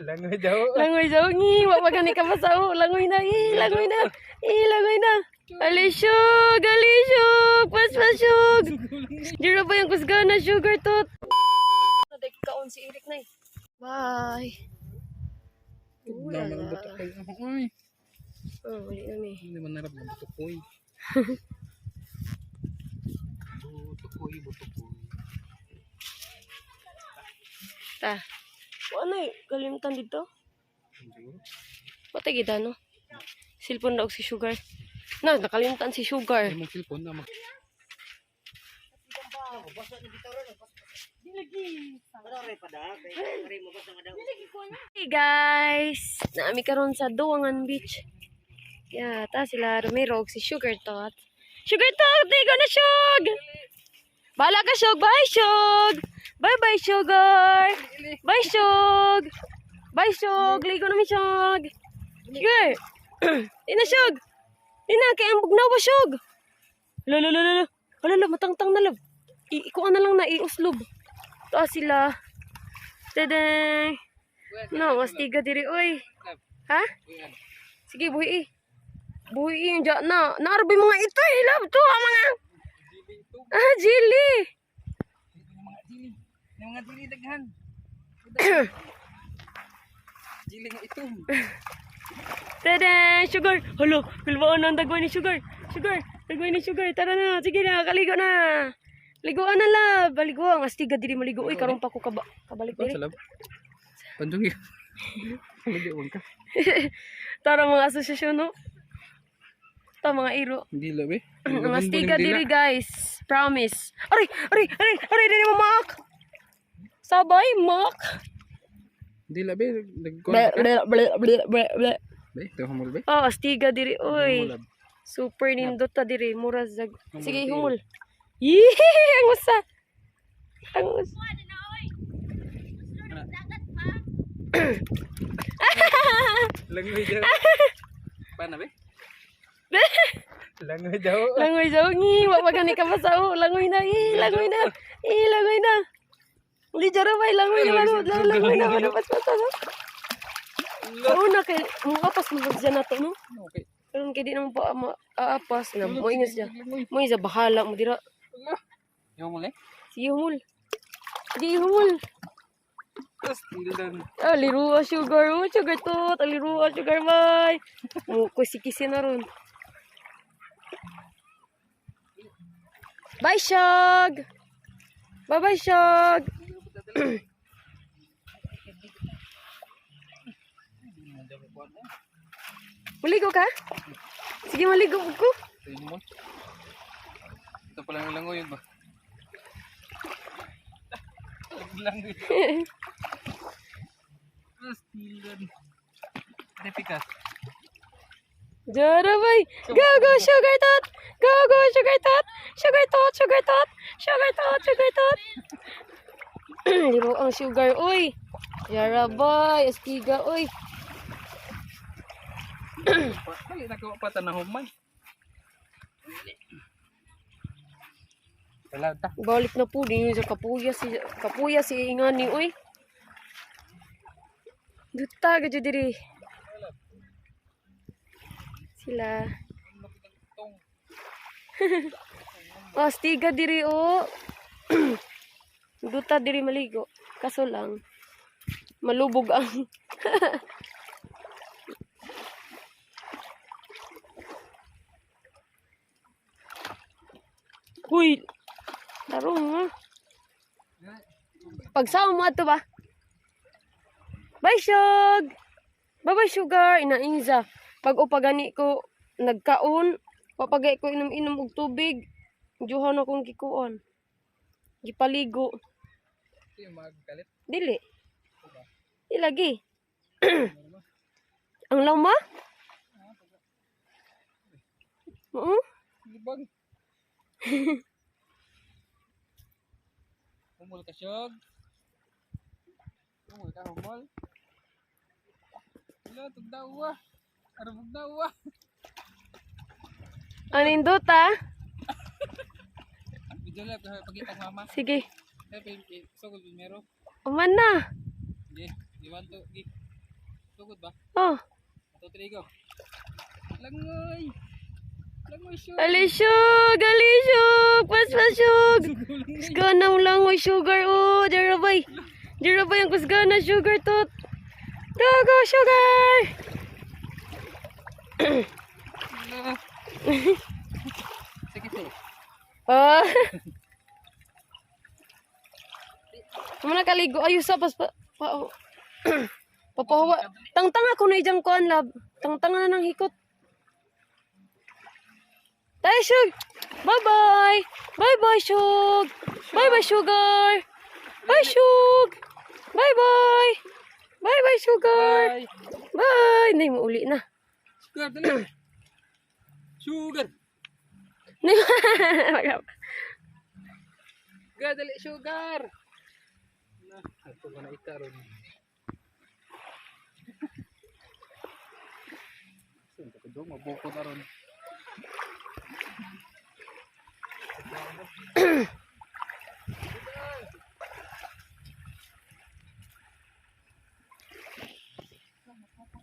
Langoy daw. Langoy sa ngi, wa pa gani ka pasao. Langoy na, eh, langoy na. Eh, langoy na. Alisyog, alisyog, paspasyog. Dira ba yung kusgana, sugar tot? Kaon si Eric na eh. Bye. Wala man ang butok ko. Ay, Oh, wali na mi. hindi man narap ng butok ko. Butok ko, butok ko. Ta. Ano eh, kalimtan dito? Patay kita, no? Silpon daw si Sugar. Na, nakalimtan si Sugar. Ay, mong cellphone na mag. Hey guys! Naami karon sa Duwangan Beach. Yeah, ta sila Romero og si Sugar Tot. Sugar Tot, di ko na Shug! Bala ka Shug! Bye Shug! Bye bye Sugar! Bye Shug! Bye Shug! Ligo na mi Shug! Sugar! Di na Shug! Di na, kay ang bugnaw ba Shug? Lolo, lolo, lolo. Lolo, matangtang na love. Ikuan na lang na iuslob. Ta sila. Tadang! No, astiga diri oy. Ha? Sige, buhi eh. Buhi eh, yung dyan na. Naarbay mga ito eh. Love to, ha, mga. Ah, jili. Mga dili. Yung mga dili daghan. Dili nga itom. Tada! Sugar! Hala, kulbaan na ang dagway ni Sugar. Sugar! Dagway ni Sugar. Tara na, sige na, kaligo na. Liguan na, love. Baligo ang astiga diri maligo. Uy, karon pa ko kabalik diri. Sa lab. Panjong yun. Medyo ka. Tara mga asosasyon, no? Ta mga iro. Hindi lab eh. Ang astiga diri, guys. Promise. Aray, aray, aray, aray, diri mo, Mak. Sabay, Mak. Hindi lab eh. Nagkuhan Ble, ka. ble, ble, ble, ble, ble. Be, ito humul be. Oh, astiga diri, oy. Humul, lab. Super nindot ta diri, mura zag. Humul Sige, tiil. humul. Yee, ang usa. Ang usa. Langoy daw. Paano be? Langoy daw. Langoy sa ngi, wa pa gani ka pasao. Langoy na, eh, langoy na. Eh, langoy na. Uli jara bay, langoy na, mano, langoy na, mano, pas pas ano. Karon na kay mo apas mo siya na to, no? Okay. Karon kay di na mo pa aapas na mo ingas siya. Mo isa bahala mo dira. Yung humul eh. Sige humul. Sige humul. Tapos, hindi lang. Ah, lirua sugar. Oh, sugar to. Lirua sugar bay. Mo kusi-kisi na ron. Bye, Shug! Bye-bye, Shug! Maligo ka? Sige, maligo ko. Ito yung humul. Ito pala yung langoy yun ba? Langoy. Tapos, hindi lang. Ka. Jara bay! Go, go, sugar tot! Go, go, sugar tot! Sugar tot, sugar tot! Sugar tot, sugar tot! Liro ang sugar, uy! Jara bay! Astiga, uy! Ay, nagawa pa ta na humay. Wala ta. Balik na po din sa kapuya si ingani uy. Duta gud diri. Sila. Oh, stiga diri oh. Duta diri maligo. Kaso lang malubog ang Uy, tarong ha. Pagsawa mo ato ba? Bye, Shug! Bye-bye, Sugar! Inainza. Pag upagani ko, nagkaon, papagay ko inom-inom og tubig. Juhan akong gikuon. Gipaligo. Ito yung magkalit. Dili. Di lagi. Ang lama? Oo. Libang. Humul ka, Syog. Humul ka, humul. Wala, tugdawa. Arabog dawa. Anindot ah. Video lang, pagkita mama. Sige. Eh, sugod primero. Uman na. Sige, 1, 2, gi. Sugod ba? Oh. Ato trigo. Langoy. Langoy, sugar. Alishog! Alishog! Paspasog! Kusgana mo lang, oy, sugar. Oh, darabay. Darabay ang kusgana, sugar tot. Go, go, sugar! Ala. Sige, sige. Oh. Muna kaligo ayo sa pas pa, pa oh. Papahuwa. Tangtang ako na ijang kuan, lab. Tangtang na ng hikot. Tayo, Shug. Bye-bye. Bye-bye, Shug. Bye-bye, Sugar. Bye, Shug. Bye-bye. Bye-bye, Sugar. Bye. Bye. Nay, mauli na. Sugar, dali. Sugar. Nay, Sugar, dali, sugar. Na, ato ko na ikaron. Saan ka dong mabukod aron.